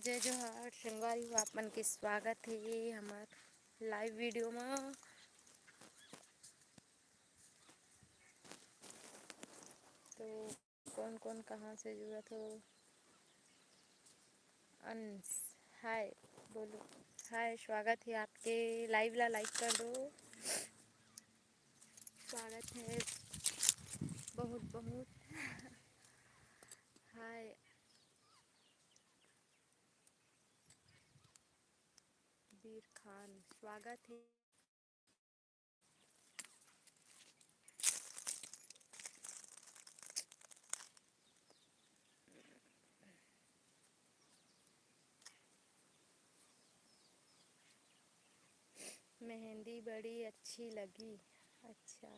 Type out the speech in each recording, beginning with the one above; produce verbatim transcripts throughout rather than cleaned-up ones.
जय जोहार संगवारी हो, आप मन के स्वागत हे हमर live video मा। तो कौन कौन कहाँ से जुड़त हो? अंश, हाय बोलो। हाय, स्वागत है आपके। Live ला like कर दो, स्वागत है बहुत बहुत। हाय बीर खान, स्वागत है। मेहंदी बड़ी अच्छी लगी। अच्छा।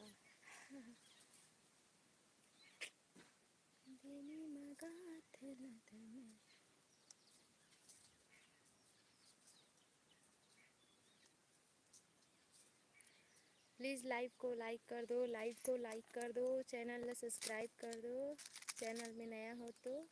देनी मगात लदन। Please live को like कर दो, live को like कर दो, channel ला subscribe कर दो, channel में नया हो तो।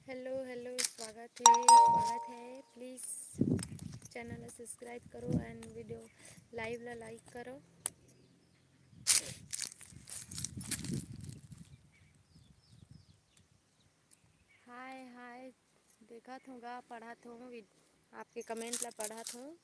Hello hello, स्वागत है, स्वागत है। Please channel ला subscribe करो and video live ला like करो। हाय हाय, देखत हूँ गा, पढ़त हूँ, आपके comment ला पढ़त हूँ।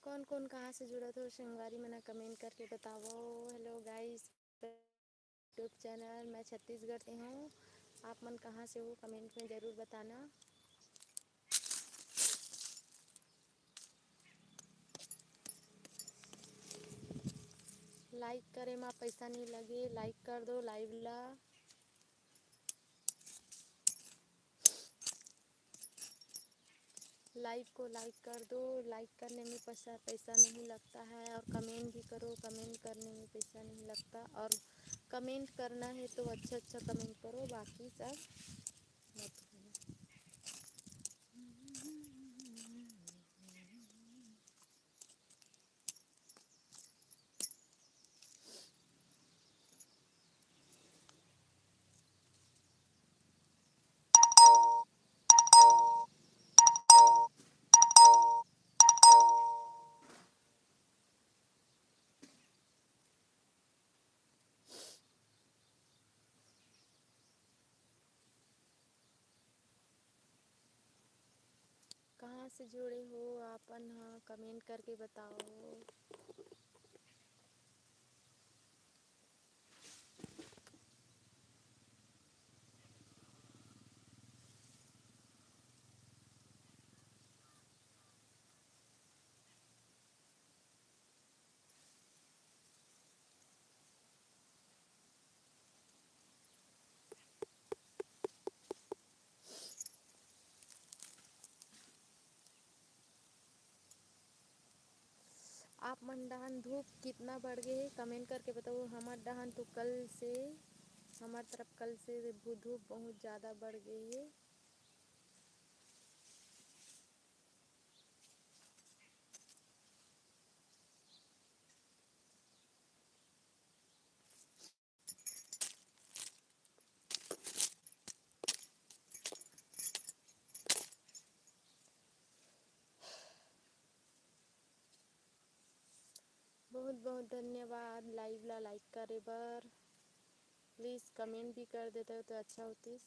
कौन कौन कहाँ से जुड़त हो संगवारी मन, comment करके बतावो। Hello guys, YouTube channel, मैं छत्तीसगढ़ से हूँ। आप मन कहाँ से हो, comment में ज़रूर बताना। Like करे मा पैसा नहीं लगे, like कर दो live ला। Live को like कर दो, like करने में पैसा पैसा नहीं लगता है। और comment भी करो, comment करने में पैसा नहीं लगता। और comment करना है तो अच्छा अच्छा comment करो, बाकी सब मत करो। कहाँ से जुड़े हो आप मन ह, comment करके बताओ। आप मन डहान धूप कितना बढ़ गए हे, comment करके बताओ। हमर डहान तो कल से, हमर तरफ कल से धूप बहुत ज़्यादा बढ़ गए हे। बहुत बहुत धन्यवाद live ला like करे बर। Please comment भी कर देते हो तो अच्छा होतीस।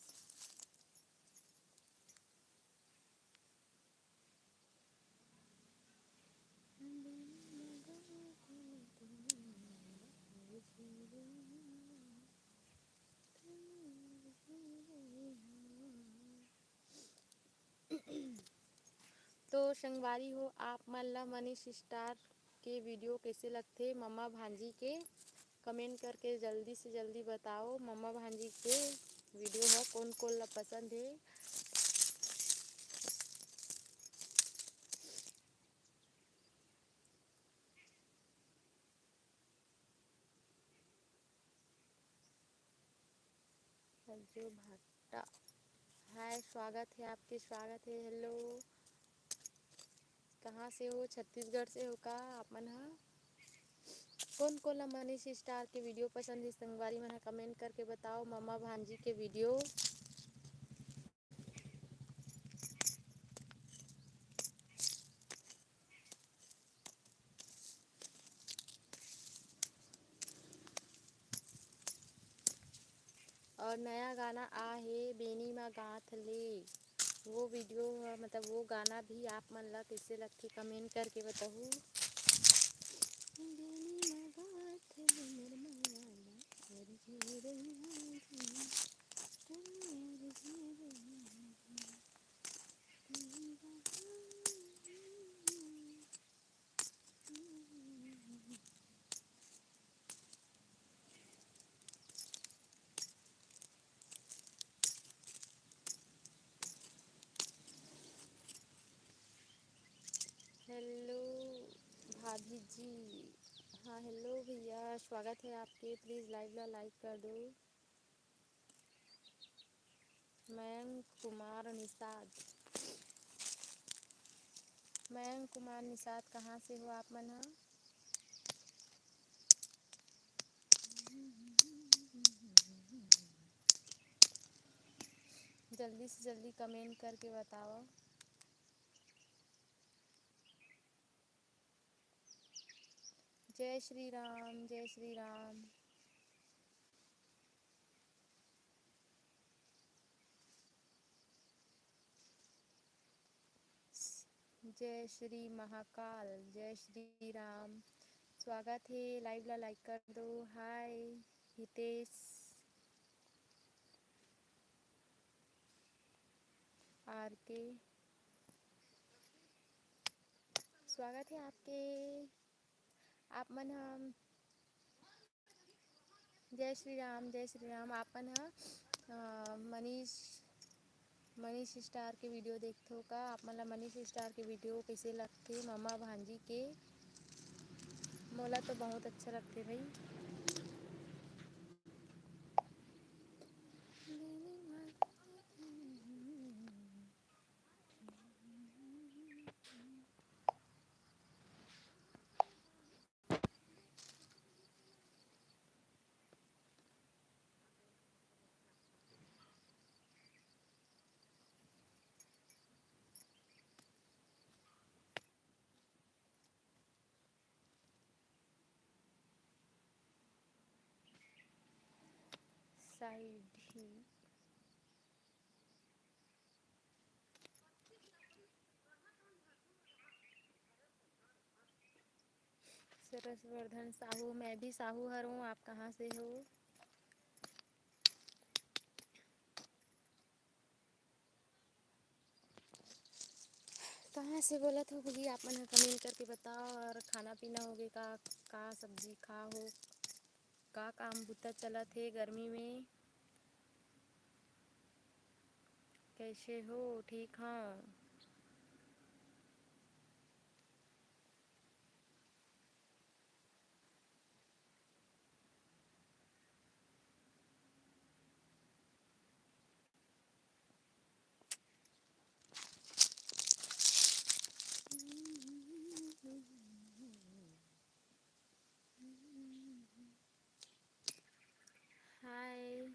संगवारी हो, आप मन ला मनीष स्टार के वीडियो कइसे लगथे ममा भांजी के? कमेंट करके जल्दी से जल्दी बताओ। ममा भांजी के वीडियो ह कोन कोन ला पसंद हे? संजू भाटा, हाय, स्वागत है आपके, स्वागत है। हेलो, कहाँ से हो? छत्तीसगढ़ से हो का आप मन ह? कोन कोन ला मनीष स्टार के वीडियो पसंद हे संगवारी मन ह, कमेंट करके बताओ। ममा भांजी के वीडियो। और नया गाना आ हे बेनी मा गाथ ले, वो वीडियो ह, मतलब वो गाना भी आप मन ला कइसे लगथे, कमेंट करके बताहू। बेनी मा गाथ ले मोर मया ला, और जीवन हेलो भाभी जी। हाँ, हेलो भैया, स्वागत है आपके। प्लीज लाइव ला लाइक कर दो। मयंक कुमार निषाद, मयंक कुमार निषाद, कहाँ से हो आप मन ह? जल्दी से जल्दी कमेंट करके बताओ। जय श्री राम, जय श्री राम। जय श्री महाकाल, जय श्री राम। स्वागत हे, लाइव ला लाइक कर दो। हाय हितेश आर के, स्वागत हे आपके। आप मन ह जय श्री राम, जय श्री राम। आप मन ह, अ, मनीष, मनीष स्टार के वीडियो देखथो का? आप मन ला मनीष स्टार के वीडियो कइसे लगथे ममा भांजी के? मोला तो बहुत अच्छा लगथे भाई। साइड ही। सरसवर्धन साहू, मैं भी साहू हरऊँ, आप कहाँ से हो? कहाँ से बोलत हो भई, आप मन ह कमेंट करके बताओ। और खाना पीना होगे का? का सब्जी खा हो? का काम बुता चलत हे गर्मी में? कैसे हो? ठीक हव। हाय।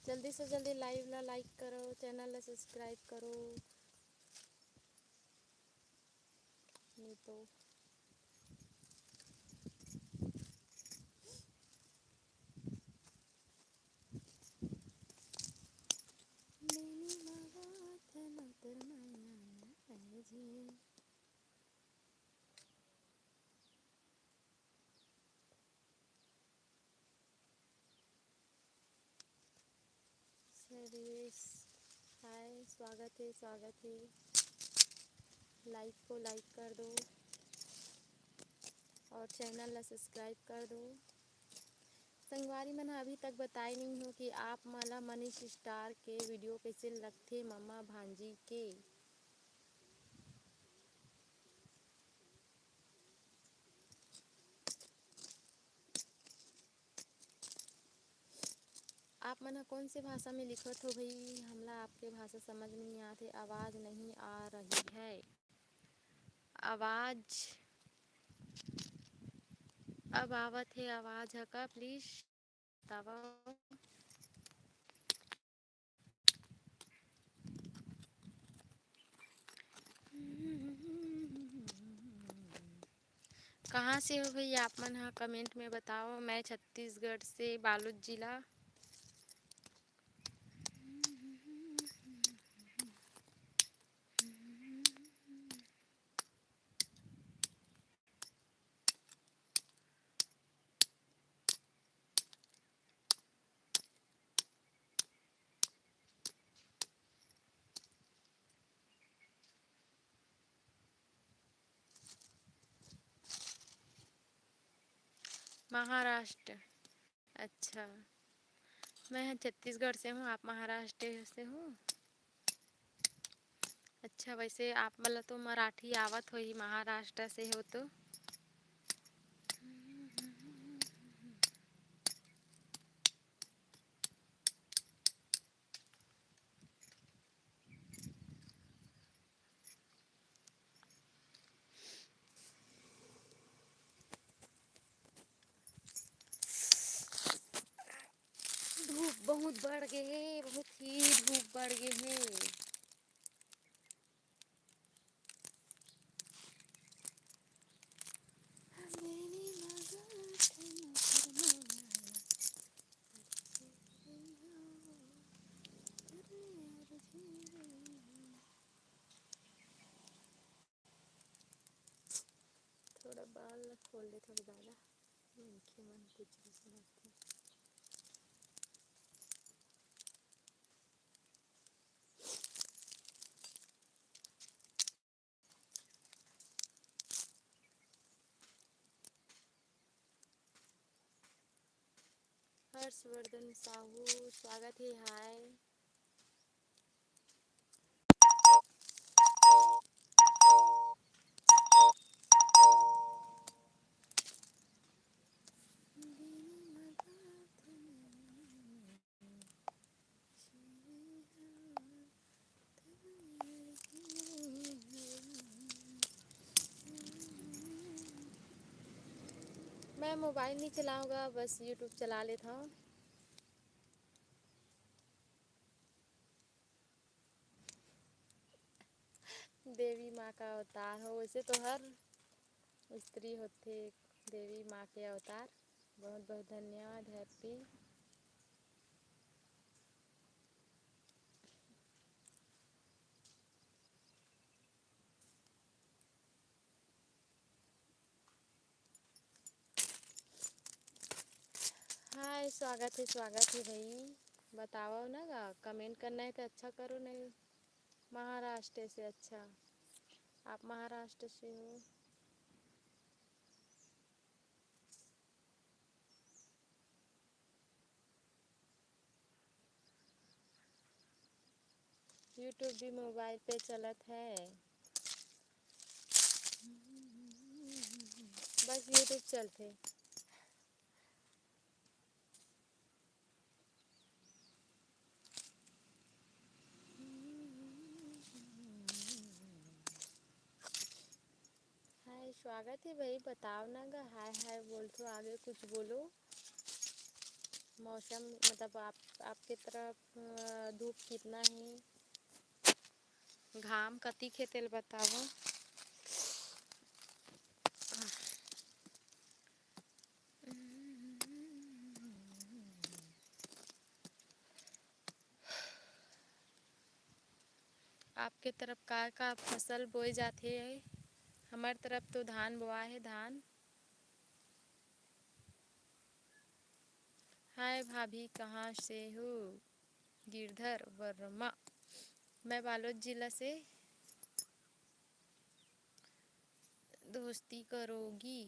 जल्दी से जल्दी लाइव ला लाइक करो, चैनल ला सब्सक्राइब करो। तो सर्वेश, हाय, स्वागत है, स्वागत है। लाइव को लाइक कर दो और चैनल ला सब्सक्राइब कर दो। संगवारी मन ह अभी तक बताए नहीं हो कि आप मन ला मनीष स्टार के वीडियो कैसे लगथे मम्मा भांजी के। आप मन ह कौन से भाषा में लिखत हो भई? हमला आपके भाषा समझ में नहीं आत हे, आवाज नहीं आ रही है। आवाज अब आवत हे, आवाज ह का? प्लीज बतावव। कहाँ से हो भई आप मन ह? कमेंट में बताओ। मैं छत्तीसगढ़ से, बालोद जिला। महाराष्ट्र। अच्छा, मैं ह छत्तीसगढ़ से हूँ, आप महाराष्ट्र से हो। अच्छा, वैसे आप मन ला तो मराठी आवत होही, महाराष्ट्र से हो तो। धूप बहुत बढ़ गे हे, बहुत ही धूप बढ़ गे हे। थोड़ा बाल ला खोल दे, थोड़ा ज्यादा मनखे मन कुछ भी समझथे। हर्षवर्धन साहू, स्वागत हे, हाय। मैं मोबाइल नहीं चलाऊँगा, बस YouTube चला लेत हँव। देवी माँ का अवतार हो, वैसे तो हर स्त्री होथे देवी माँ के अवतार। बहुत बहुत धन्यवाद, हैप्पी। हाय, स्वागत हे, स्वागत हे भई। बतावव ना गा, कमेंट करना हे त अच्छा करो, नहीं महाराष्ट्र से। अच्छा, आप महाराष्ट्र से हो। YouTube भी मोबाइल पे चलत है, बस YouTube चलथे। हाय, स्वागत हे भई, बताव ना गा, हाय हाय बोलथो, आगे कुछ बोलो। मौसम, मतलब, आप, आपके तरफ, अ, धूप कितना हे, घाम कतिक हे, तेला बतावव। आपके तरफ का का फसल बोए जाथे? हमर तरफ तो धान बोआ हे, धान। हाय भाभी, कहाँ से हो? गिरधर वर्मा। मैं बालोद जिला से। दोस्ती करोगी?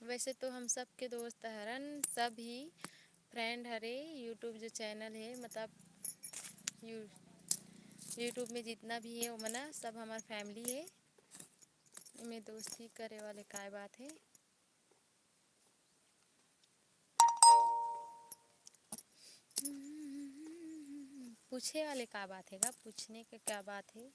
वैसे तो हम सब के दोस्त हरन, सब ही friend हरे। YouTube जो channel हे, मतलब यू-, YouTube में जितना भी हे, ओमन सब हमर family हे। एमे दोस्ती करे वाले काय बात हे? पूछे वाले का बात हे गा? पूछने के क्या बात हे?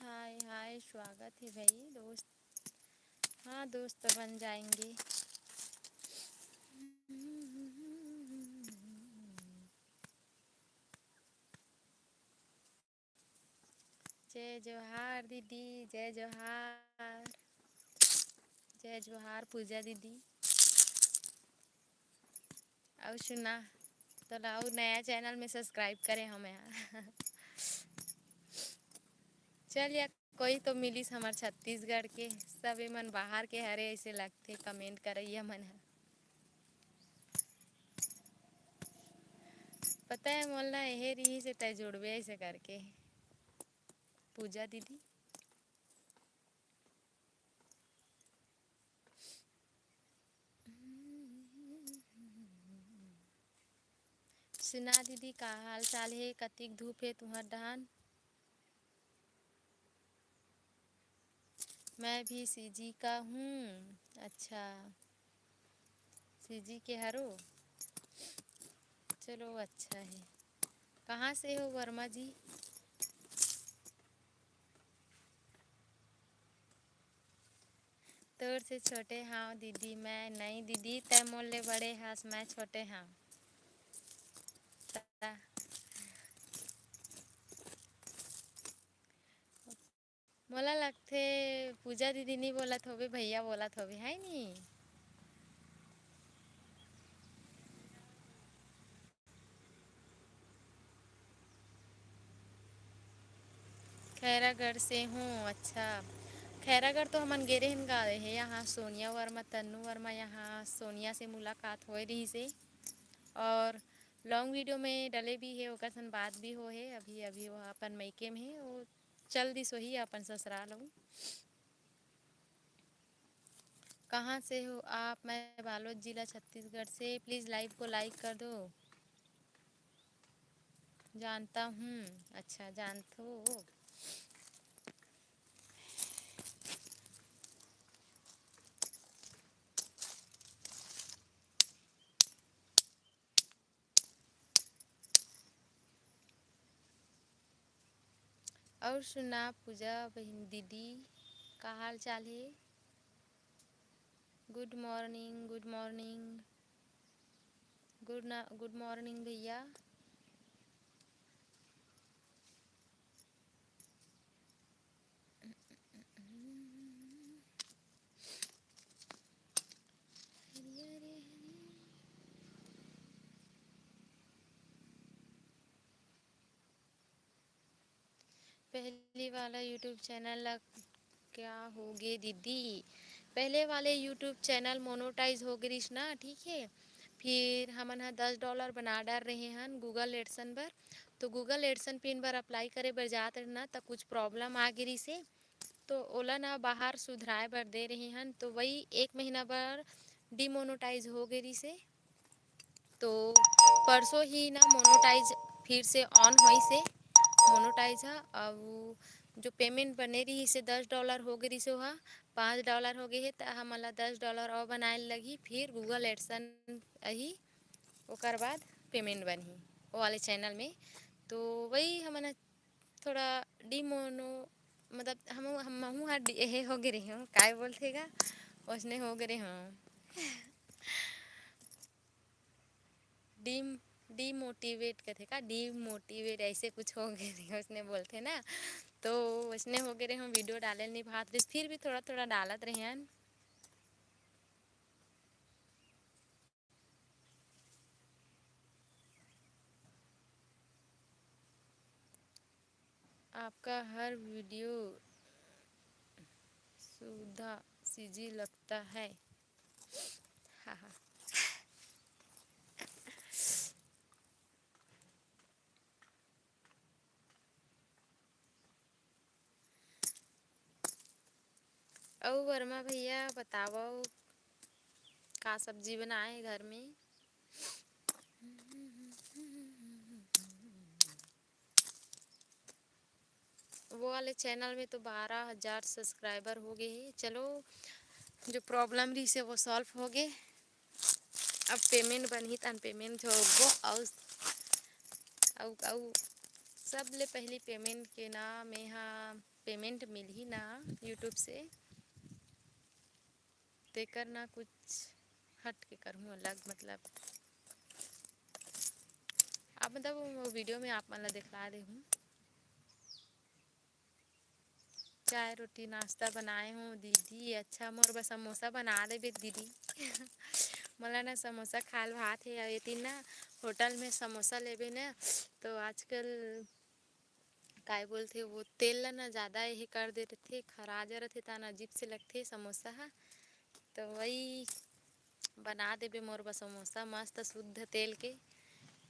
हाय, हाय, स्वागत हे भाई दोस्त। हाँ दोस्त, बन जाएंगे। जय जोहार दीदी, जय जोहार, जय जोहार पूजा दीदी। अउ सुना, तोला अउ नया channel में subscribe करे हंव मैं हा। चल या, कोई तो मिलिस हमर छत्तीसगढ़ के, सब एमन बाहर के हरे, ऐसे लगथे comment करइया मन ह। पता है मोला ना, एहे रिहिस हे तै जुड़बे ऐसे करके। पूजा दीदी। सुना दीदी, का हाल चाल हे? कतिक धूप हे तुंहर डहान? मैं भी सीजी का हूँ। अच्छा, सीजी के हरो? चलो, अच्छा हे। कहाँ से हो वर्मा जी? तोर से छोटे हाव दीदी मैं। नहीं दीदी, तै मोर ले बड़े हस, मैं छोटे हाव। ता-, मोला लगथे पूजा दीदी नी बोलत होबे, भैया बोलत होबे, है नी? खैरागढ़ से हूँ। अच्छा, खैरागढ़ तो हमन गे रहेन गा, हे यहाँ सोनिया वर्मा, तन्नू वर्मा, यहाँ सोनिया से मुलाकात होए रहिस हे और long video में डले भी हे, ओकर सन बात भी हो हे। अभी, अभी वो अपन मइके में हे, वो चल दिस होही अपन ससुराल। वो कहाँ से हो आप? मैं बालोद जिला छत्तीसगढ़ से। Please live को like कर दो। जानता हूँ। अच्छा, जानथो। और सुना पूजा बहिन दीदी, का हाल चाल हे? Good morning, good morning, good ना, good morning भैया। पहली वाला YouTube channel ला क्या होगे दीदी? पहले वाले YouTube channel monetize हो गे रिहिस ना, ठीक है, फिर हमन ह दस dollar बना डार रहे हन Google AdSense बर। तो Google AdSense pin बर apply करे बर जात रहना, त कुछ problem आ गे रिहिस हे, तो ओला ना बाहर सुधराए बर दे रहे हन। तो वही एक महीना बर demonetize हो गे रिहिस हे। तो परसों ही ना monetize फिर से on होइस हे, monetize ह। अब जो payment बने रिहिस हे दस dollar हो गे रिहिस हे, ओहा पाँच dollar हो गे हे, त हमन ला दस dollar और बनाए लगही, फिर Google AdSense आही, ओकर बाद payment बनही वो वाले channel में। तो वही हमन ह थोड़ा demono-, मतलब हम, हम, महू ह डि-, एहे हो गे रहे हूँ, काय बोलथे गा, ओसने हो गे रहे हूँ। Dem-, demotivate कथे का, demotivate ऐसे कुछ हो गे रहे, ओसने बोलथे ना, तो ओसने हो गे रहे हूँ, video डाले नहीं भात, बस फिर भी थोड़ा थोड़ा डालत रहे हन। आपका हर वीडियो सुधा सीजी लगता है। हाँ, हाँ। अउ वर्मा भैया, बतावव, का सब्जी बनाए हे घर में? वो वाले चैनल में तो बारह हजार सब्सक्राइबर हो गए हे। चलो, जो प्रॉब्लम रहिस हे, वो सॉल्व हो गए। अब पेमेंट बनही, तहन पेमेंट जोड़बो। अउ, अउ, अउ सबले पहली पेमेंट के ना, मेहा पेमेंट मिलही ना YouTube से, तेकर ना कुछ हट के करहूँ अलग, मतलब, अब मतलब वो वीडियो में आप मन ला दिखला देहूँ। चाय रोटी नाश्ता बनाए हूँ दीदी। अच्छा, मोर बर समोसा बना देबे दीदी। मोला ना समोसा खाल भात हे, अउ एती ना होटल में समोसा लेबे ना, तो आजकल काय बोलथे, वो तेल ला ना ज़्यादा एहे कर दे रथे, खरा जा रथे, तान अजीब से लगथे समोसा ह। तो वही बना देबे मोर बर समोसा, मस्त शुद्ध तेल के,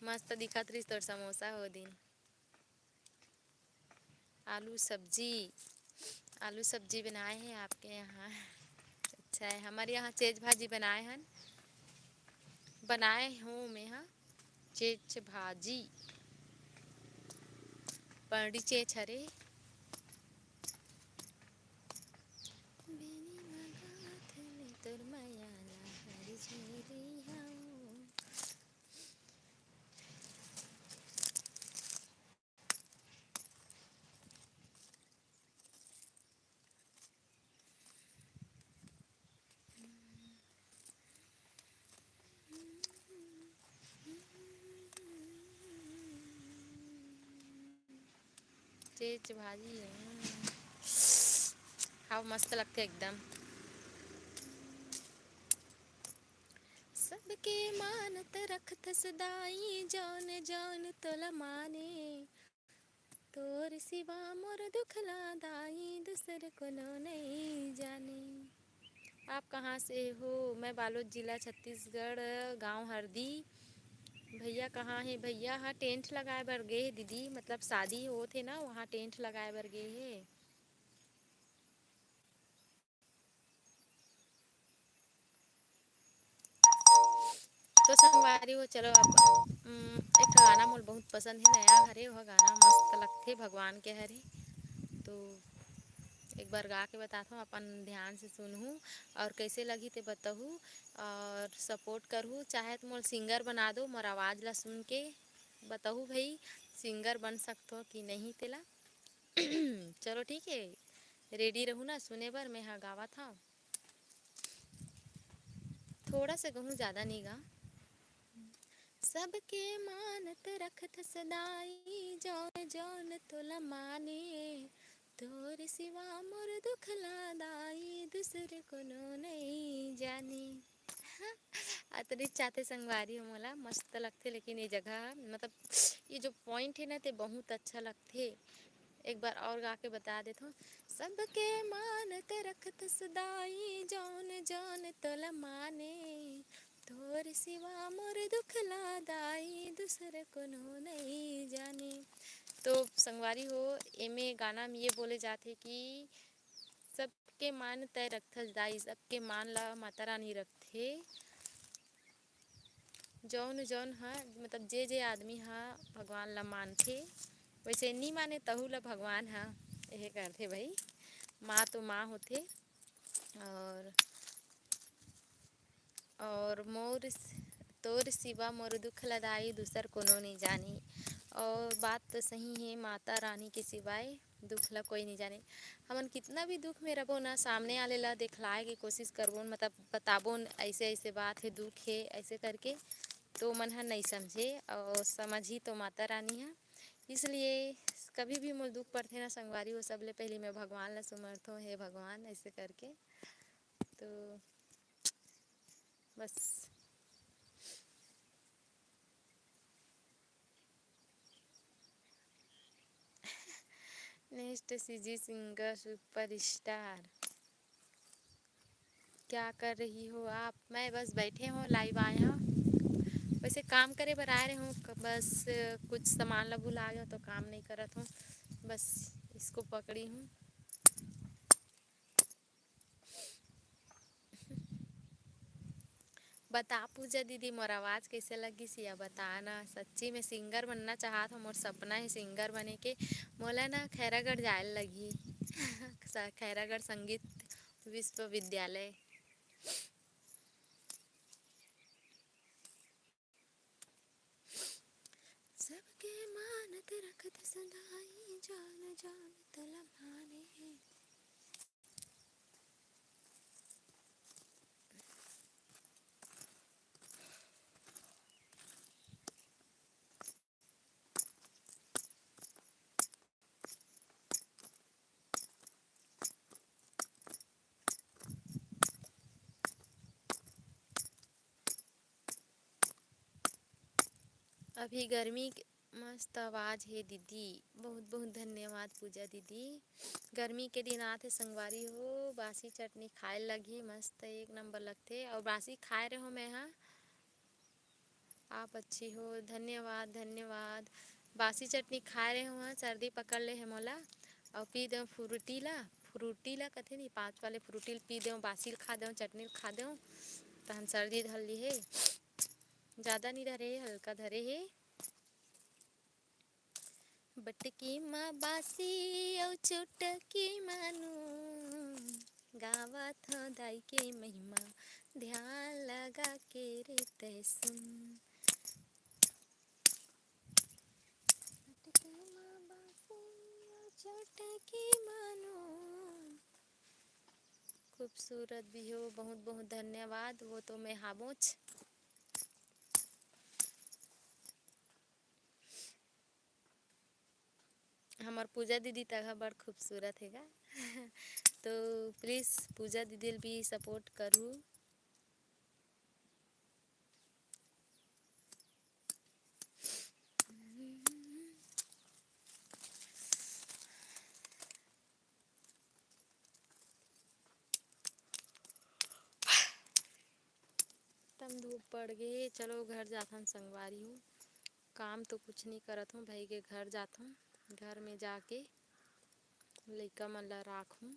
मस्त दिखत रहिस तोर समोसा हो दिन। आलू सब्जी, आलू सब्जी बनाए हैं आपके यहाँ? अच्छा है, हमारे यहाँ चेच भाजी बनाए हन, बनाए हूँ मैं, हाँ, चेच भाजी, पंडी चेच हरे। बेनी लगावत ले तोर मया ला हर झेरी हूँ। चेच भाजी हे। हाँ, मस्त लगथे एकदम। सबके मानत रखथस दाई, जौन जौन तोला माने। तोर सिवा मोर दुख ला दाई, दूसर कोनो नइ जाने। आप कहाँ से हो? मैं बालोद जिला, छत्तीसगढ़, गांव हरदी। भैया कहाँ हे? भैया ह टेंट लगाए बर गे हे दीदी, मतलब शादी होत हे ना, वहाँ टेंट लगाए बर गे हे। तो संगवारी हो, चलो अब, उम, एक ठो गाना मोर बहुत पसंद हे, नया हरे, वह गाना मस्त लगथे, भगवान के हरे। तो एक बार गा के बताथव, अपन ध्यान से सुनहू और कैसे लगही ते बताहू और support करहू। चाहे तो मोर singer बना दो, मोर आवाज़ ला सुन के बताहू भाई, singer बन सकथो कि नहीं तेला। चलो ठीक है, ready रहू ना सुने बर, मैं हा गावत हव। थोड़ा से कहूँ, ज्यादा नहीं गा। सबके मानत रखथस दाई, जौन जौन तोला माने। तोर सिवा मोर दुख ला दाई, दूसर कोनो नइ जाने। अतनी चाहते संगवारी हो मोला, मस्त लगथे, लेकिन ये जगह, मतलब, ये जो point है ना, ते बहुत अच्छा लगथे। एक बार और गा के बता देथव। सबके मानत रखथस दाई, जौन जौन तोला माने। तोर सिवा मोर दुख ला दाई, दूसर कोनो नइ जाने। तो संगवारी हो, एमे गाना में ये बोले जाथे कि सबके मान तय रखथस दाई, सबके मान ला माता रानी रखथे। जौन जौन ह, मतलब, जे जे आदमी ह भगवान ला मानथे, वैसे नी माने, तहू ला भगवान ह एहे करथे भाई। माँ तो माँ होथे। और, और मोर स-, तोर सिवा मोर दुख ला दाई, दूसर कोनो नइ जानी। और बात तो सही है, माता रानी के सिवाय दुख ला कोई नहीं जाने। हमन कितना भी दुख में रबो ना, सामने वाले ला देखलाए के कोशिश करबो, मतलब बताबो न, ऐसे ऐसे बात है, दुख है, ऐसे करके, तो मन ह नहीं समझे, और समझही तो माता रानी है। इसलिए कभी भी मोर दुख पड़थे ना संगवारी, वो सबले पहले मैं भगवान ला सुमरथो, हे भगवान, ऐसे करके। तो बस। नेक्स्ट सीजी सिंगर सुपरस्टार, क्या कर रही हो आप? मैं बस बैठे हूँ, लाइव आए हूँ। वैसे काम करे बर आए रहे हूँ, क-, बस कुछ सामान ला भुला गया तो काम नहीं करत हूँ, बस इसको पकड़ी हूँ। बता पूजा दीदी, मोर आवाज कैसे लगिस या बता ना। सच्ची में सिंगर बनना चाहत हो, मोर सपना है सिंगर बने के। मोला ना खैरागढ़ जाए लगही। स-, खैरागढ़ संगीत विश्वविद्यालय। सबके मानत रखत सदाई, जान जान तला माने। अभी गर्मी के मस्त आवाज हे दीदी, बहुत बहुत धन्यवाद पूजा दीदी। गर्मी के दिन आथे संगवारी हो, बासी चटनी खाए लगही, मस्त एक नंबर लगथे। और बासी खाए रहे हो मैं हा, आप अच्छी हो, धन्यवाद धन्यवाद। बासी चटनी खाए रहे हो, हाँ, सर्दी पकड़ ले है मोला। और पी दे फ्रूटी ला, फ्रूटी ला कथे नहीं, पाँच वाले फ्रूटी ल पी दे, बासी ल खा दे, चटनी ल खा दे, तहन सर्दी धर ली है। ज़्यादा नहीं धरे हे, हल्का धरे हे। बटकी मा बासी अउ चुटकी मानू, गावत हो दाई के महिमा, ध्यान लगा के रे तै सुन। बटकी मा बासी अउ चुटकी मानू। खूबसूरत भी हो, बहुत बहुत धन्यवाद। वो तो मैं हाबोच। हमर पूजा दीदी तक ह बड़ खूबसूरत हे गा। तो प्लीज पूजा दीदी ल भी सपोर्ट करू। तम धूप पड़ गे, चलो घर जाथन संगवारी हो। काम तो कुछ नहीं करत हूँ, भाई के घर जाथूँ, घर में जाके लइका मन ला राखूँ।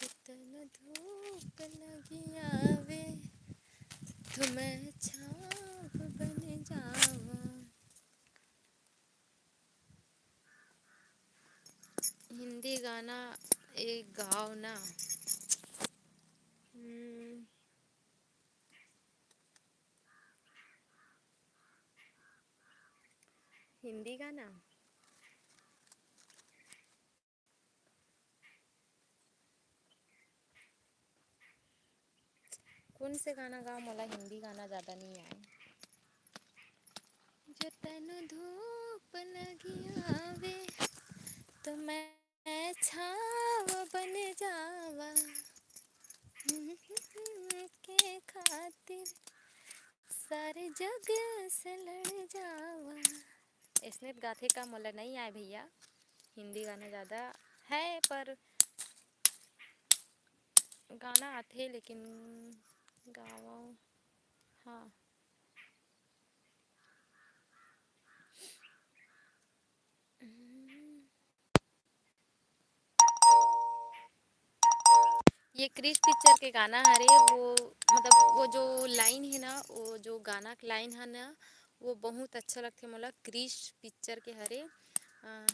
जितना धूप लगी आवे, तो मैं छाँव बन जावा। हिंदी गाना एक गाओ ना। हम्म। हिंदी गाना? कौन से गाना गाओ? मोला हिंदी गाना ज़्यादा नहीं आए। जतन धूप लगी आवे, तो मैं छाव बन जावा। के खातिर सारे जग से लड़ जावा। इसने गाथे का मोला नहीं आए भैया, हिंदी गाना ज़्यादा है, पर गाना आथे लेकिन गावा, हाँ। ये क्रिश पिक्चर के गाना हरे, वो मतलब वो जो लाइन है ना, वो जो गाना के लाइन है ना, वो बहुत अच्छा लगथे मोला। क्रिश पिक्चर के हरे, अ,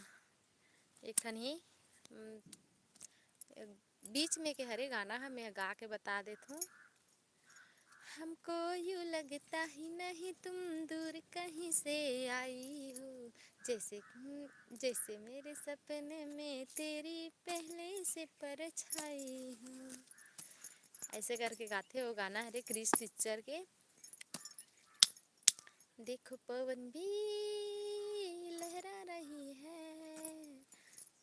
एक ठन ही, उम, बीच में के हरे गाना है, मैं गा के बता देत हूँ। हमको यूं लगता ही नहीं तुम दूर कहीं से आई हो, जैसे, जैसे मेरे सपने में तेरी पहले से परछाई हो। ऐसे करके गाथे वो गाना हरे क्रिश पिक्चर के। देखो पवन भी लहरा रही है,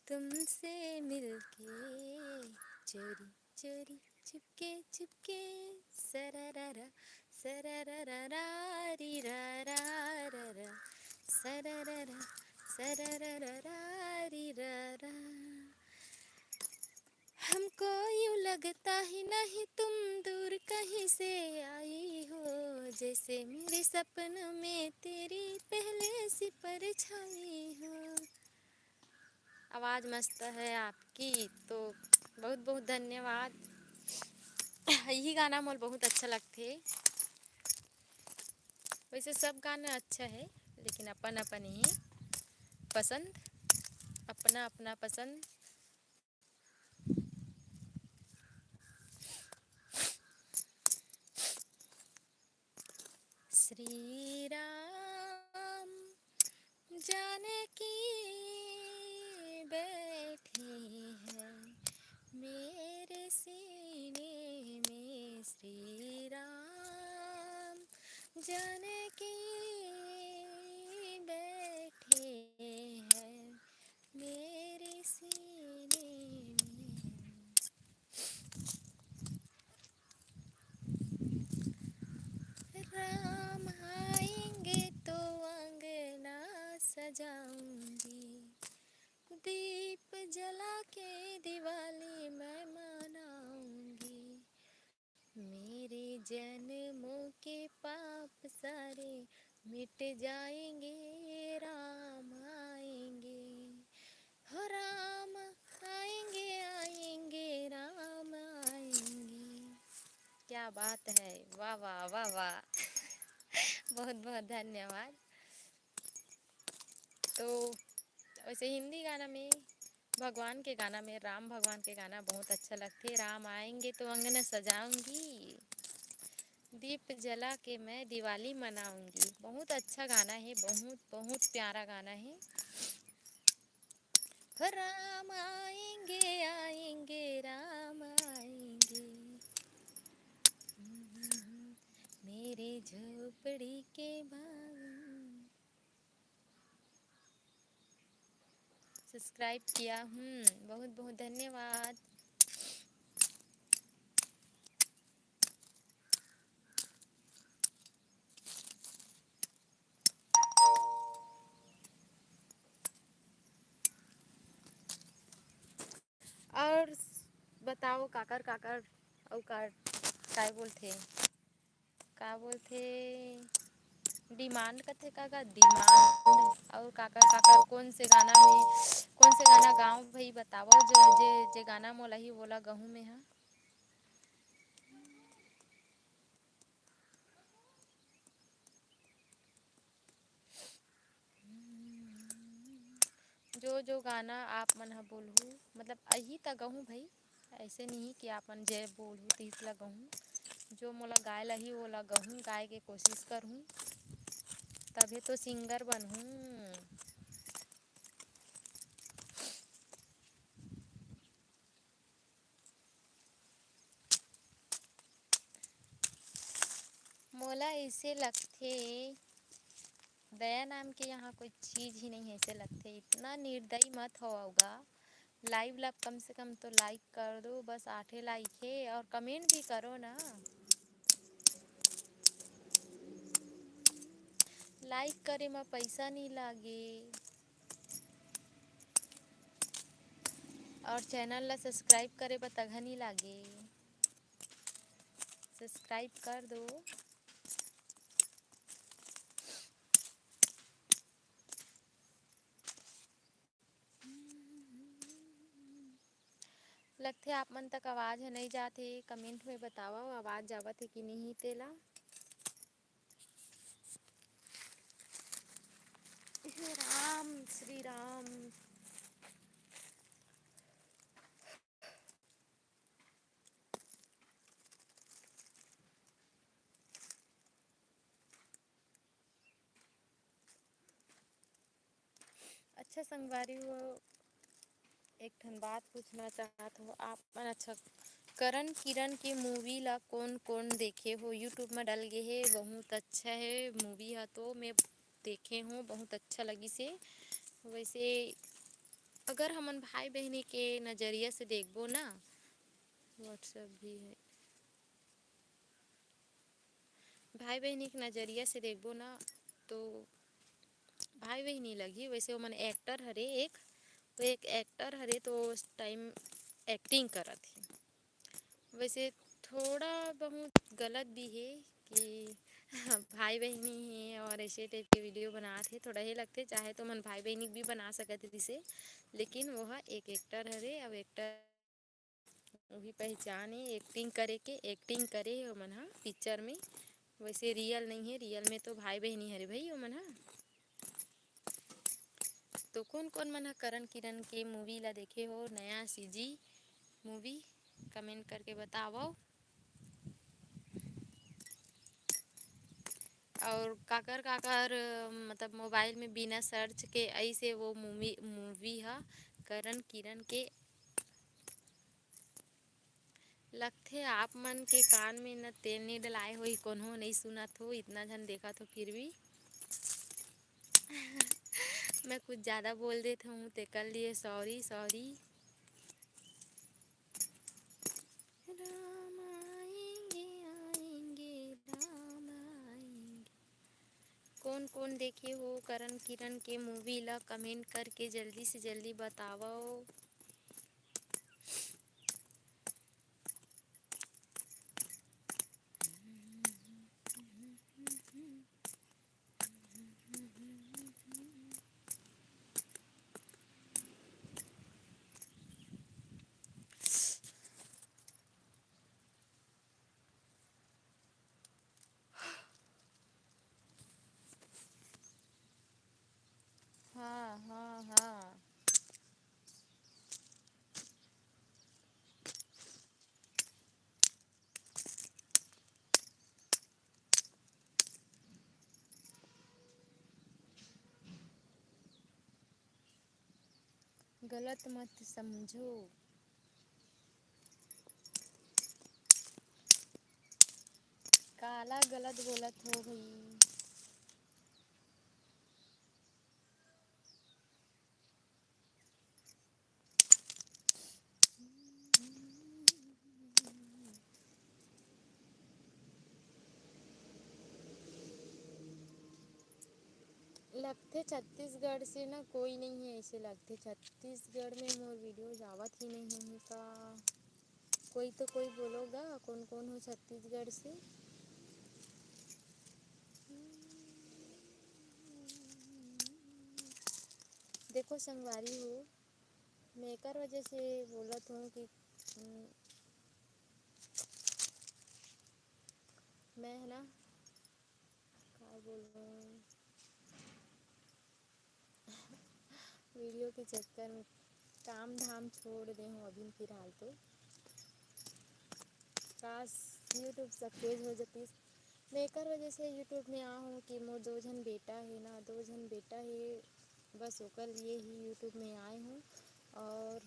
तुमसे मिलके चोरी। चोरी चुपके चुपके, सरररा, सरररा, री रा रा रा रा, सरररा, सरररा, री रा रा। हमको यूं लगता ही नहीं तुम दूर कहीं से आई हो, जैसे मेरे सपनों में तेरी पहले सी परछाई हो। आवाज़ मस्त है आपकी, तो बहुत बहुत धन्यवाद। यही गाना मोल बहुत अच्छा लगथे। वैसे सब गाना अच्छा है, लेकिन अपन अपन ही पसंद, अपना अपना पसंद। श्री राम जानकी बैठी है मेरे सीने में, श्री राम जानकी बैठी है मेरे सीने में। राम आएंगे तो अंगना सजाऊंगी, दीप जला के दिवाली मैं मनाऊंगी। मेरे जन्मों के पाप सारे मिट जाएंगे, राम आएंगे। हो राम आएंगे, आएंगे, राम आएंगे। क्या बात है, वाह, वाह, वाह, वाह। बहुत, बहुत धन्यवाद। तो वैसे हिंदी गाना में, भगवान के गाना में, राम भगवान के गाना बहुत अच्छा लगथे। राम आएंगे तो अंगना सजाऊंगी, दीप जला के मैं दिवाली मनाऊंगी। बहुत अच्छा गाना है, बहुत, बहुत प्यारा गाना है। हो राम आएंगे, आएंगे, राम आएंगे। मेरे झोपड़ी के बाग। सब्सक्राइब किया हूँ, बहुत बहुत धन्यवाद। और बताओ काकर काकर, अउ का, काय बोलथे, का बोलथे, डिमांड कथे का, का डिमांड, अउ काकर काकर कोन से गाना में, कोन से गाना गाँव भाई बतावो, जो जे, जे गाना मोला ही वोला गहूँ में हा। जो जो गाना आप मन ह बोलहू, मतलब अही त गहूँ भाई, ऐसे नहीं कि आप मन जे बोलहू तिहिस ला गहूँ। जो मोला गाय ला ही ओला गहूँ, गाय के कोशिश करहूँ, तभे तो सिंगर बनहूँ। मोला ऐसे लगथे, दया नाम के यहाँ कोई चीज ही नहीं है, ऐसे लगथे। इतना निर्दयी मत होवगा। लाइव ला कम से कम तो लाइक कर दो, बस आठे लाइक है, और कमेंट भी करो ना। लाइक करे म पैसा नहीं लागे, और चैनल ला सब्सक्राइब करे बर तघा नहीं लागे। सब्सक्राइब कर दो। लगथे आप मन तक आवाज ह नइ जात हे, कमेंट में बतावव आवाज जावत हे कि नहीं तेला। हे राम, श्री राम। अच्छा संगवारी हो, एक ठन बात पूछना चाहत हो आप मन। अच्छा, करण किरण के मूवी ला कोन कोन देखे हो? YouTube में डल गे हे, बहुत अच्छा है मूवी हा, तो मैं देखे हूँ, बहुत अच्छा लगिस हे। वैसे अगर हमन भाई बहनी के नजरिया से देखबो ना, WhatsApp भी है। भाई बहिनी के नजरिया से देखबो ना, तो भाई बहिनी लगही। वैसे ओमन actor हरे, एक तो एक actor हरे, तो उस time acting करत हे। वैसे थोड़ा बहुत गलत भी हे कि भाई बहिनी हे और ऐसे type के video बनात हे, थोड़ा हे लगथे। चाहे तो ओमन भाई बहिनी भी बना सकत रिसे, लेकिन वो ह एक actor हरे। अब actor वही पहचान हे acting करे के, acting करे हे ओमन ह picture में। वैसे real नहीं हे, real में तो भाई बहिनी हरे भाई ओमन ह। तो कोन कोन मन ह करण किरण के movie ला देखे हो, नया CG movie, comment करके बतावव। और काकर काकर, मतलब mobile में बिना search के ऐसे वो movie, movie ह करण किरण के लगथे। आप मन के कान में न तेल नहीं डलाए होही, कोनो नहीं सुनत हो, इतना झन देखत हो फिर भी। मैं कुछ ज़्यादा बोल देत हूँ, तेकर लिए sorry, sorry। राम आएंगे, आएंगे, राम आएंगे। कोन कोन देखे हो करण किरण के movie ला, comment करके जल्दी से जल्दी बतावव। हाँ, हाँ, हाँ। गलत मत समझो। काला गलत बोलत हो भाई? लगथे छत्तीसगढ़ से ना कोई नहीं है, ऐसे लगथे छत्तीसगढ़ में मोर video जावत ही नहीं है का? कोई तो कोई बोलो गा, कौन कौन हो छत्तीसगढ़ से? देखो संगवारी हो, मैं एकर वजह से बोलत हूँ कि, उम, मैं है ना, का बोलूँ, video के चक्कर में काम धाम छोड़ दे हूँ अभी फिलहाल तो। काश YouTube success हो जतिस। मैं एकर वजह से YouTube में आ हूँ कि मोर दो झन बेटा हे ना, दो झन बेटा हे, बस ओकर लिए ही YouTube में आए हूँ। और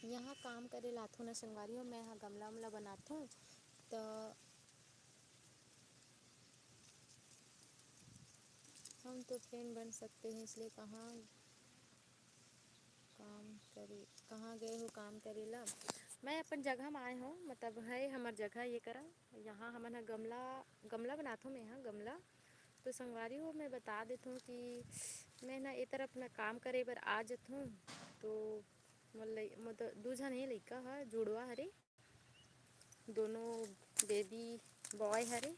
यहाँ काम करे लाथों ना संगवारी हो, मैं यहाँ गमला उमला बनाथों, तो हम तो friend बन सकते हैं, इसलिए कहाँ काम करे, कहाँ गए हो काम करे ला? मैं अपन जगह में आए हूँ, मतलब है हमर जगह ये करा। यहाँ हमन ह गमला, गमला बनाथों मैं यहाँ गमला। तो संगवारी हो, मैं बता देथों कि मैं ना ए तरफ ना काम करे बर आ जथों। तो मोर लइ-, मतलब दू झन हे लइका ह, जुड़वा हरे, दोनों baby boy हरे,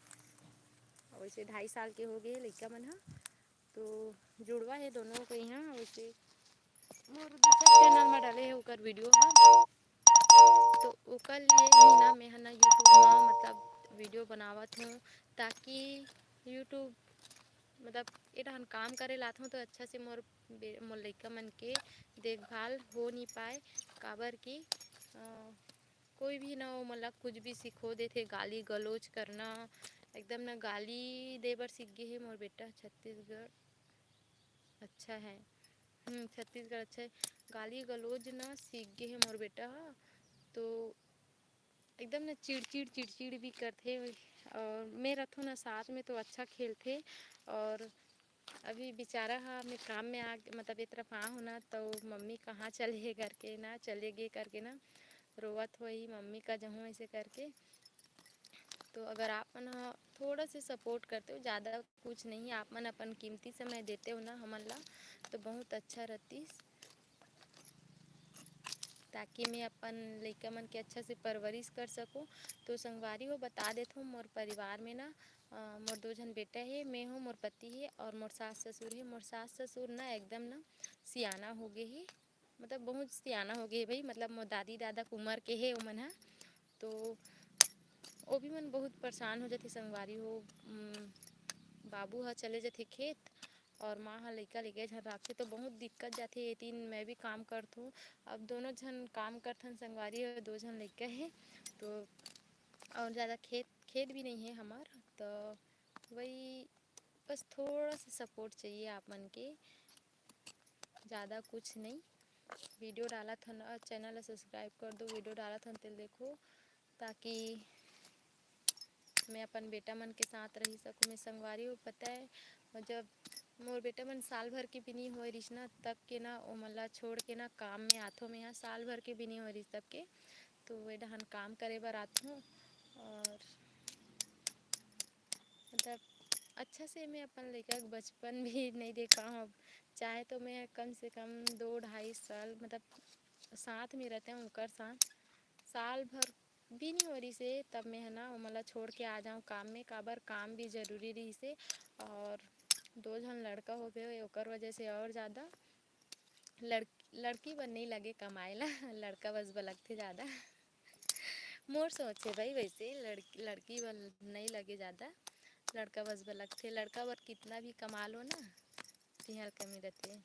वैसे ढाई साल के हो गए लइका मन ह। तो जुड़वा हे दोनों के यहाँ। वैसे मोर दूसर channel में डाले हे ओकर video ह, तो ओकर लिए ही ना मैं ह ना YouTube में मतलब video बनावत हूँ, ताकि YouTube मतलब ए डहन काम करे लाथों तो अच्छा से मोर बे-, मोर लइका मन के देखभाल हो नहीं पाए, काबर कि, अ, कोई भी ना ओमन ला कुछ भी सिखो देथे, गाली गलौज करना, एकदम ना गाली दे बर सीख गे हे मोर बेटा। छत्तीसगढ़ अच्छा है, हम्म, छत्तीसगढ़ अच्छा है, गाली गलौज ना सीख गे हे मोर बेटा ह। तो एकदम ना चिड़चिड़ चिड़चिड़ भी करथे। और मैं रथों ना साथ में तो अच्छा खेलथे। और अभी बेचारा ह मैं काम में आ, मतलब ए तरफ आ हूँ ना, तो मम्मी कहाँ चले हे करके ना, चले गे करके ना, रोवत होही, "मम्मी का जहूँ," ऐसे करके। तो अगर आप मन ह थोड़ा से सपोर्ट करते हो, ज़्यादा कुछ नहीं, आप मन अपन कीमती समय देते हो ना हमन ला, तो बहुत अच्छा रहतिस, ताकि मैं अपन लइका मन के अच्छा से परवरिश कर सकूँ। तो संगवारी हो, बता देत हूँ, मोर परिवार में ना, अ, मोर दो झन बेटा हे, मैं हूँ, मोर पति हे और मोर सास ससुर हे। मोर सास ससुर ना एकदम ना सियाना हो गए हे, मतलब बहुत सियाना हो गए हे भाई, मतलब मोर दादी दादा के उमर के हे ओमन ह। तो वो भी मन बहुत परेशान हो जाथे संगवारी हो। उम, बाबू ह चले जाथे खेत और माँ ह लइका लइका झन राखथे, तो बहुत दिक्कत जाथे। ये तीन मैं भी काम करथूँ, अब दोनों झन काम करथन संगवारी हो, दो झन लइका हे, तो और ज़्यादा खेत, खेत भी नहीं है हमार, तो वही बस थोड़ा सा सपोर्ट चाहिए आप मन के, ज़्यादा कुछ नहीं। वीडियो डालत हन, चैनल ला सब्सक्राइब कर दो, वीडियो डालत हन तेल देखो, ताकि मैं अपन बेटा मन के साथ रह सकूँ। मैं संगवारी हो, पता है, और जब मोर बेटा मन साल भर के भी नहीं होए रिस ना, तब के ना ओमन ला छोड़ के ना काम में आथो मैं यहाँ, साल भर के भी नहीं होए रिस तब के, तो वे डहन काम करे बर आथो। और मतलब अच्छा से मैं अपन लइका के बचपन भी नहीं देखा हूँ। अब चाहे तो मैं कम से कम दो ढाई साल, मतलब साथ में रहते हैं ओकर साथ, साल भर भी नहीं हो रही से, तब मैं है ना ओमन ला छोड़ के आ जाऊँ काम में, काबर काम भी जरूरी रही से। और दो झन लड़का हो गए, ओकर वजह से और ज़्यादा लड़-, लड़की बर नहीं लगे कमाए ला, लड़का बस बर लगथे ज़्यादा। मोर सोच है भाई, वैसे लड़की, लड़की बर नहीं लगे ज़्यादा, लड़का बस बर लगथे। लड़का बर कितना भी कमा लो ना, तिहर कमी रहथे।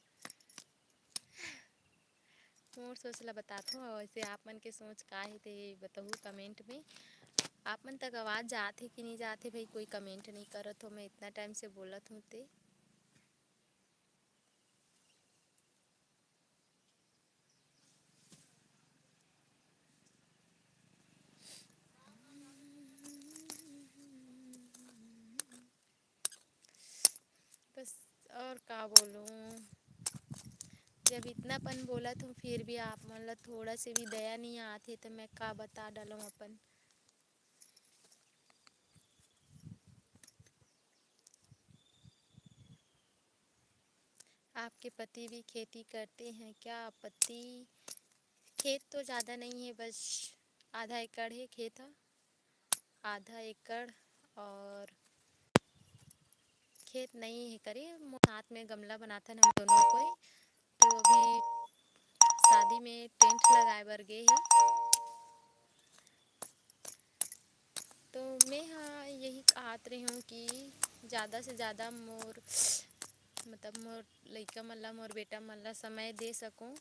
मोर सोच ला बताथो, वैसे आप मन के सोच का हे ते बताहू कमेंट में। आप मन तक आवाज़ जात हे कि नहीं जात हे भाई, कोई कमेंट नहीं करत हो, मैं इतना टाइम से बोलत हूँ ते। बस और का बोलूँ, जब इतना पन बोलत हूँ, फिर भी आप मन ला थोड़ा से भी दया नहीं आत हे, तो मैं का बता डालूँ अपन। आपके पति भी खेती करते हैं क्या? पति, खेत तो ज़्यादा नहीं है, बस आधा एकड़ है खेत ह, आधा एकड़। और खेत नहीं है करे, मो-, साथ में गमला बनाथन हम दोनों कोई। तो अभी शादी में टेंट लगाए बर गे हे। तो मैं हा यही कहत रही हूँ कि ज़्यादा से ज़्यादा मोर, मतलब मोर लइका मन ला, मोर बेटा मन ला समय दे सकूँ।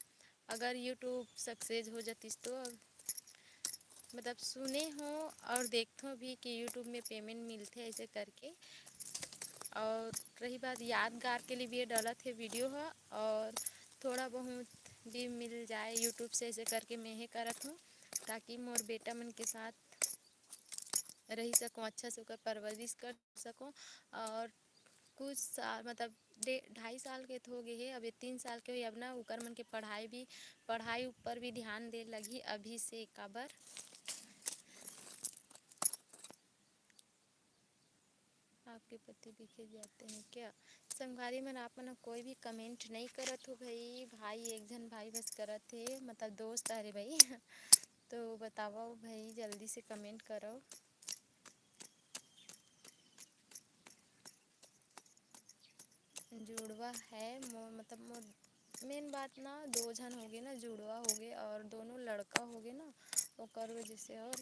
अगर YouTube सक्सेस हो जातिस तो, मतलब सुने हो और देखथो भी कि YouTube में पेमेंट मिलथे ऐसे करके। और रही बात यादगार के लिए भी ये डालत हे वीडियो ह, और थोड़ा बहुत भी मिल जाए YouTube से, ऐसे करके मैं हे करत हूँ, ताकि मोर बेटा मन के साथ रह सकूँ, अच्छा से ओकर परवरिश कर सकूँ। और कुछ साल, मतलब डे-, ढाई साल के तो हो गए हे, अब ये तीन साल के होही, अब ना ओकर मन के पढ़ाई भी, पढ़ाई ऊपर भी ध्यान दे लगही अभी से, काबर आपके पति भी खेत जाते हैं क्या? संगवारी मन, आप मन कोई भी कमेंट नहीं करत हो भाई, भाई एक झन भाई बस करत हे, मतलब दोस्त, अरे भाई। तो बताओ भाई, जल्दी से कमेंट करो। जुड़वा है मोर, मतलब मोर मेन बात ना, दो झन हो गए ना, जुड़वा हो गए और दोनों लड़का हो गए ना, ओकर वजह से और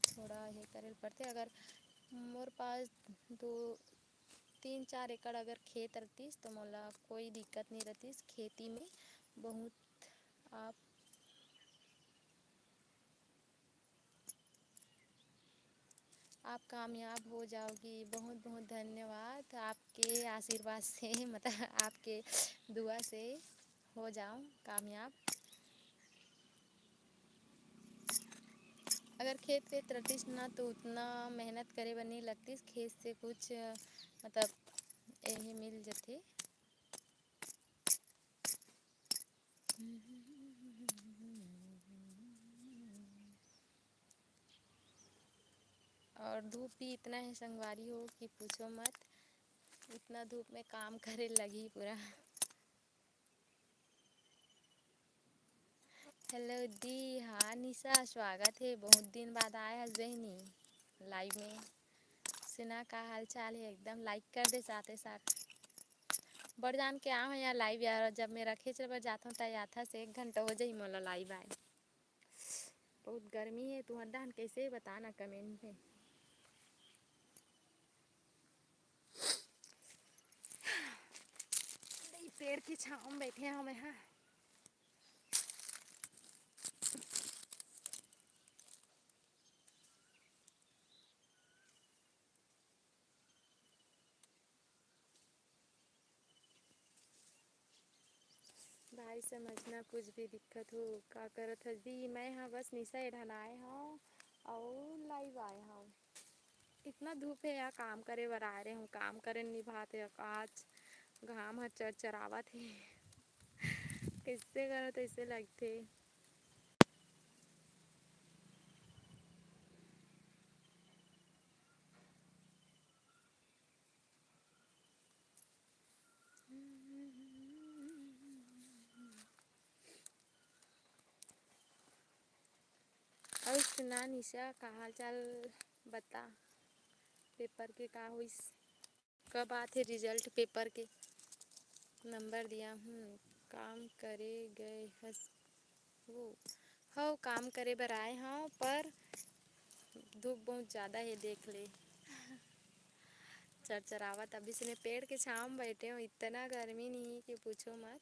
थोड़ा ये करे ल पड़थे। अगर मोर पास दो, तीन चार एकड़ अगर खेत रहतिस तो मोला कोई दिक्कत नहीं रहतिस खेती में। बहुत आप आप कामयाब हो जाओगी। बहुत बहुत धन्यवाद आपके आशीर्वाद से, मतलब आपके दुआ से हो जाओ कामयाब। अगर खेत वेत रतिस ना तो उतना मेहनत करे बर नहीं लगतिस, खेत से कुछ मतलब यही मिल जथे। और धूप भी इतना है संगवारी हो कि पूछो मत, इतना धूप में काम करे लगही पूरा। हेलो दी, हाँ निशा, स्वागत है, बहुत दिन बाद आए हस बहनी लाइव में। सुना का हाल चाल है? एकदम लाइक कर दे साथे साथ। बड़ जान के आए हो यार लाइव यार, जब मैं रखे चल बर जाता हूँ त आथा से एक घंटा हो जाही मोला लाइव आए। बहुत गर्मी है तुहर डहन, कैसे बताना कमेंट में। नहीं, पेड़ की छाँव में बैठे हैं हम यहाँ। भाई समझना कुछ भी दिक्कत हो, का करत हस दी? मैं हा बस निशा एढ़न आए हव अउ लाइव आए हव। इतना धूप है यार, काम करे बर आए रहे हूँ, काम करे निभात है, आज घाम ह चरचरावत है। कैसे करो तैसे लगते। अउ सुना निशा, का हाल चाल बता, पेपर के का होइस? कब आथे रिजल्ट पेपर के? नंबर दिया हूँ, काम करे गए हस वो? हव, काम करे बर आए हव, पर धूप बहुत ज़्यादा है, देख ले। चरचरावत, अभी से मैं पेड़ के छाँव में बैठे हूँ, इतना गर्मी नहीं कि पूछो मत।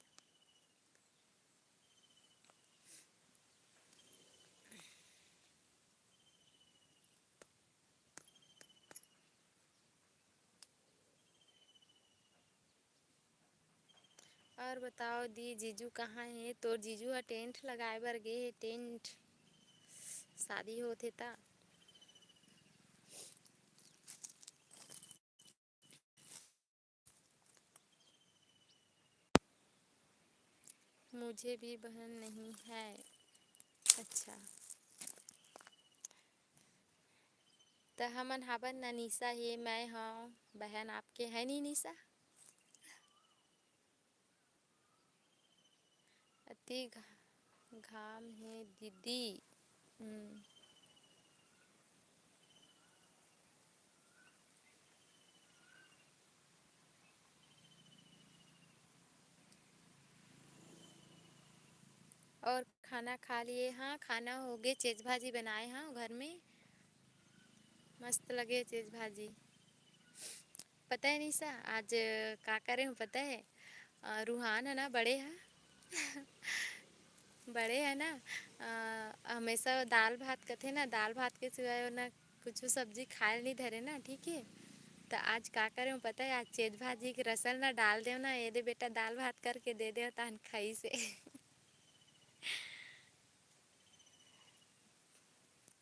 और बताओ दी, जीजू कहाँ हे? तोर जीजू ह टेंट लगाए बर गे हे, टेंट शादी होथे ता। मुझे भी बहन नहीं है। अच्छा, त हमन हाबन ना निशा हे, मैं हव बहन आपके, है नी निशा? अति घ-, घाम हे दीदी। हम्म। और खाना खा लिए? हाँ, खाना हो गे, चेज भाजी बनाए हाँ घर में, मस्त लगे चेज भाजी। पता है निशा, आज का करे हूँ पता है? अ, रूहान है ना, बड़े है बड़े है ना, अ, हमेशा दाल भात कथे ना, दाल भात के सिवाय वो ना कुछ सब्जी खाए नहीं धरे ना, ठीक है। तो आज का करे हूँ पता है, आज चेज भाजी के रसल ना डाल देव ना, ये दे बेटा दाल भात करके दे देव, तान खाई से।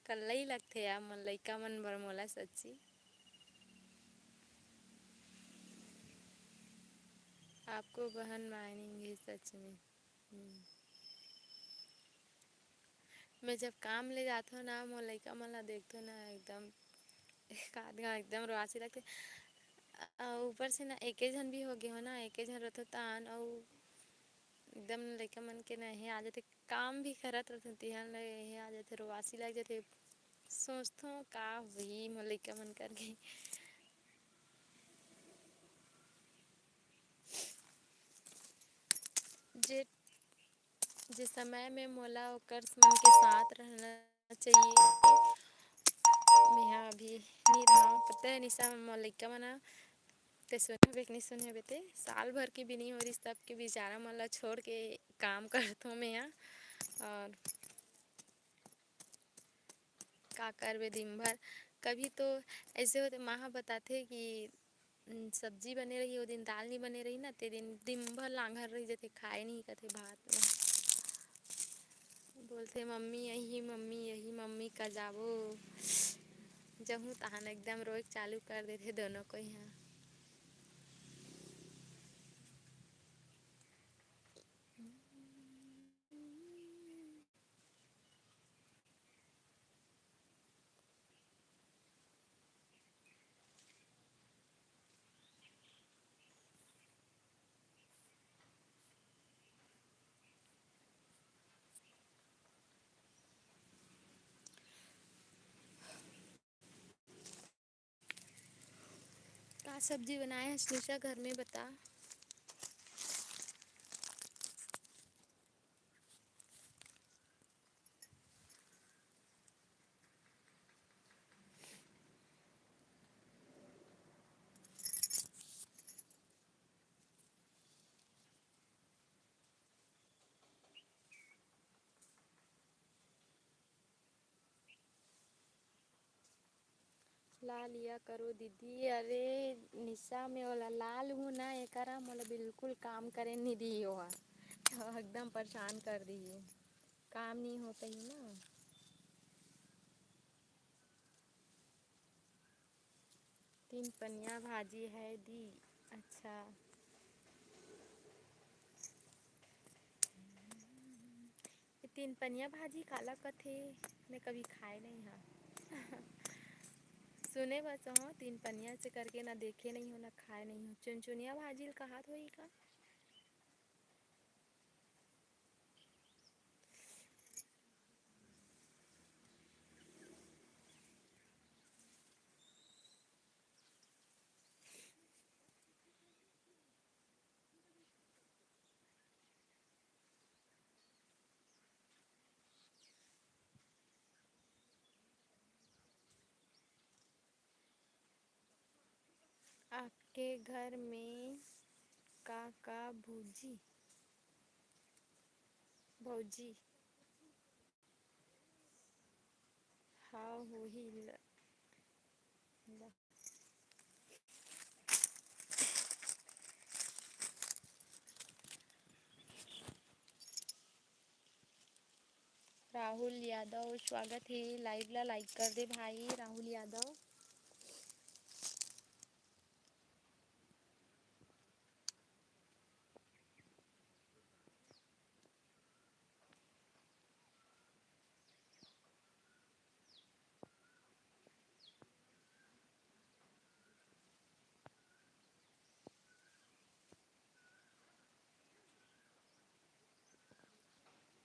कल्ला ही लगथे यार, मन लइका मन बर मोला सच्ची। आपको बहन मानेंगे सच में। हम्म। मैं जब काम ले जाथों ना, मोर लइका मन ला देखथों ना, एकदम एक आध घाव एकदम रोआसी लगथे। अ, ऊपर से ना एके झन भी हो गे हो ना, एके झन रथो तान, अउ एकदम लइका मन के ना हे आ जाथे, काम भी करत रथों तिहन ले हे आ जाथे, रोआसी लग जाथे। सोचथों का होही मोर लइका मन करके। जे, जे समय में मोला ओकर मन के साथ रहना चाहिए, मेहा अभी नी रहंव। पता है निशा, मोर लइका मन ह, ते सुने हबे कि नी सुने हबे ते, साल भर के भी नी हो रहिस, तब के बिचारा मन ला छोड़ के काम करथों मेहा। और का करबे दिन भर, कभी तो ऐसे होथे, माँ ह बताथे कि उम, सब्जी बने रही, ओ दिन दाल नी बने रही ना, ते दिन दिन भर लांघर रही जथे, खाए नी कथे भात में। बोलथे, "मम्मी यही, मम्मी यही, मम्मी का जाबो।" जहूँ तहान एकदम रोए चालू कर देथे दोनों कोई हाँ। सब्जी बनाए हस निशा घर में, बता। ला लिया करो दीदी। अरे निशा, मैं ओला ला लूँ ना, एकरा मोला बिल्कुल काम करे नहीं दी ओहा। एकदम परेशान कर दी, काम नहीं होता ही ना। तीन पनिया भाजी है दी। अच्छा, ये तीन पनिया भाजी काला कथे? मैं कभी खाए नहीं हा। सुने बस हो तीन पनिया से करके, ना देखे नहीं हो ना खाए नहीं हो। चुनचुनिया भाजी ल कहात होही का? आपके घर में का का भूजी भौजी? हाँ होही ल, ल। राहुल यादव स्वागत हे, live ला like कर दे भाई राहुल यादव।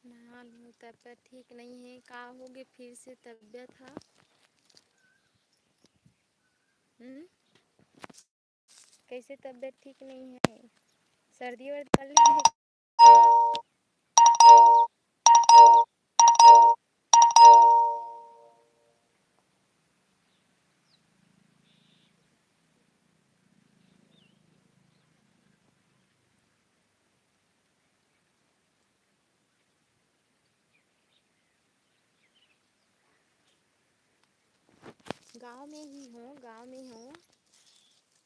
नहा लूँ, तबियत ठीक नहीं है। का होगे फिर से तबियत हा? हम्म? कैसे तबियत ठीक नहीं है? सर्दी वर्दी पड़ रही है? गाँव में ही हूँ, गाँव में हूँ।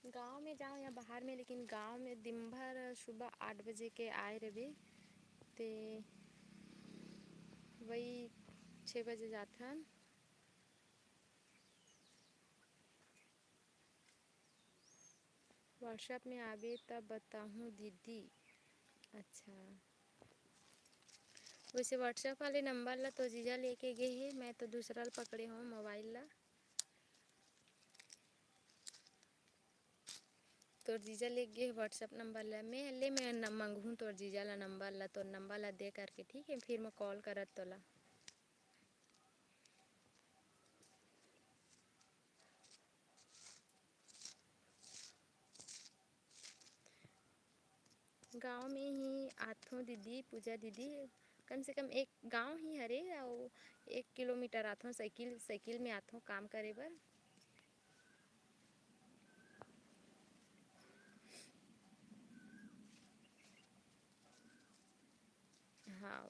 गाँव में जाओ या बाहर में, लेकिन गाँव में दिन भर सुबह आठ बजे के आए रहिबे, ते वही छः बजे जाथन। WhatsApp में आबे तब बताहूँ दीदी। अच्छा, वैसे WhatsApp वाले नंबर ला तो जीजा लेके गे हे, मैं तो दूसरा ला पकड़े हूँ मोबाइल ला। तोर जीजा लेके गे हे WhatsApp नंबर ला। मैं ले, मैं न-, मंगहूँ तोर जीजा ला नंबर ला, तोर नंबर ला दे करके, ठीक है? फिर मैं call करत तोला। गाँव में ही आथों दीदी, पूजा दीदी, कम से कम एक गाँव ही हरे, अउ एक किलोमीटर आथों, साइकिल, साइकिल में आथों काम करे बर। हाँ।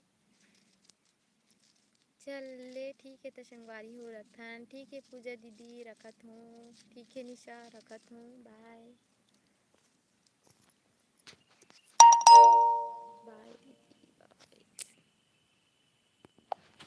चल ले, ठीक है, त संगवारी हो रथन। ठीक है पूजा दीदी, रखत हूँ। ठीक है निशा, रखत हूँ। Bye। Bye दीदी।